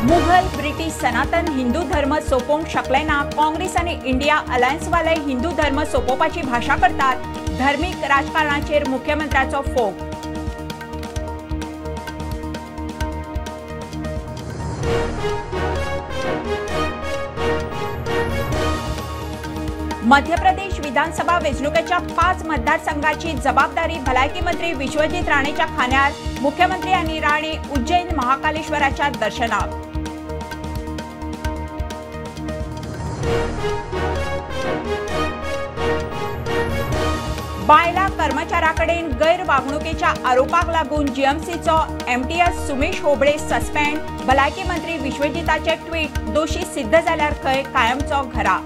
Mughal British सनातन हिंदू धर्म सोपोवंक शकले ना, काँग्रेस आनी इंडिया अलायन्सवाले हिंदू धर्म सोपोवपाची भाशा करतात, धर्मीक राजकारणाचेर मुख्यमंत्र्याचो फोग। मध्य प्रदेश विधानसभा वेंचणुकेच्या 5 मतदारसंघाची जबाबदारी भलायकी मंत्री विश्वजीत राणेच्या खांद्यार, मुख्यमंत्री आनी राणे उज्जैन महाकालेश्वराच्या दर्शनाक। बायला कर्मचाऱ्याकडेन गैरवागणुकेच्या आरोपाक लागून जीएमसीचो एमटीएस सुमेश होबळे सस्पेंड, भलायकी मंत्री विश्वजीताचे ट्वीट, दोशी सिद्ध जाल्यार खंय कायमचो घरा।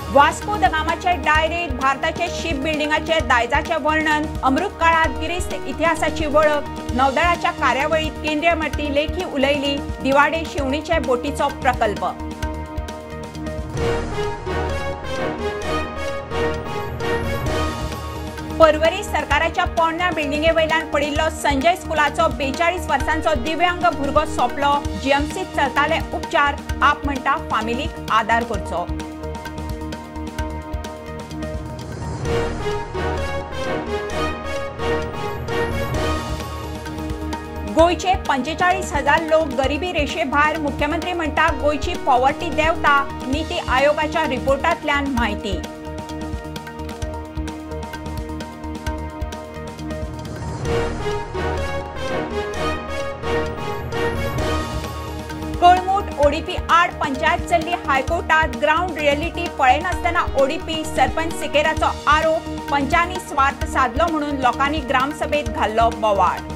वास्को the गामाचे डायरेत भारताचे शिप बिल्डिंगाचे दायजाचे वर्णन, अमृत काळात गिरेस्त इतिहासाची वळख, नौदळाच्या कार्यावळीत केंद्रीय मंत्री लेखी उलयली, दिवाडे शिवणीचे बोटीचो प्रकल्प। पर्वरी सरकाराच्या पोरण्या बिल्डिंगे वयल्यान पडिल्लो संजय स्कुलाचो 42 वर्सांचो दिव्यांग भुरगो सोंपलो, जीएमसीत चलताले उपचार, आप म्हणटा फामिलीक आदार करचो। गोंयचे 45,000 लोक गरिबी रेशे भायर, मुख्यमंत्री म्हणटा गोंयची पॉवर्टी देंवता, नीती आयोगाच्या रिपोर्टांतल्यान म्हायती। कळंगूट ओडीपी आड पंचायत चल्ली हायकोर्टात, ग्राउंड रियलिटी पळयनासतना ओडीपी सरपंच सिकेराचो आरोप, पंचांनी स्वार्थ साधलो म्हणून लोकांनी ग्रामसभेत घाल्लो बोवाळ।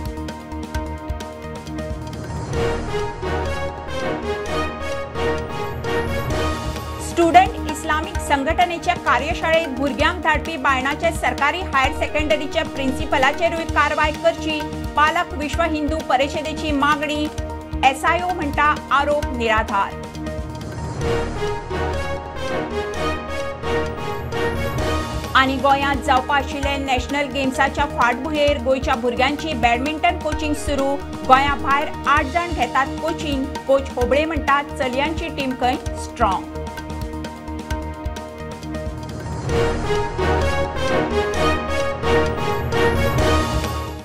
स्टुडंट इस्लामिक संघटनेच्या कार्यशाळेत भुरग्यांक धाडपी बायणाचे सरकारी हायर सेकंडरीच्या प्रिन्सिपलाचेरूय कारवाय करची, पालक विश्व हिंदू परिषदेची मागणी, एसआयओ म्हणटा आरोप निराधार। आनी गोंयांत जावपा आशिल्ले नॅशनल गेम्साच्या फाटभुंयेर गोंयच्या भुरग्यांची बॅडमिंटन कोचिंग सुरू, गोंया भायर 8 जाण घेतात कोचिंग, कोच होबळे म्हणटात चलयांची टीम खंय स्ट्रॉंग।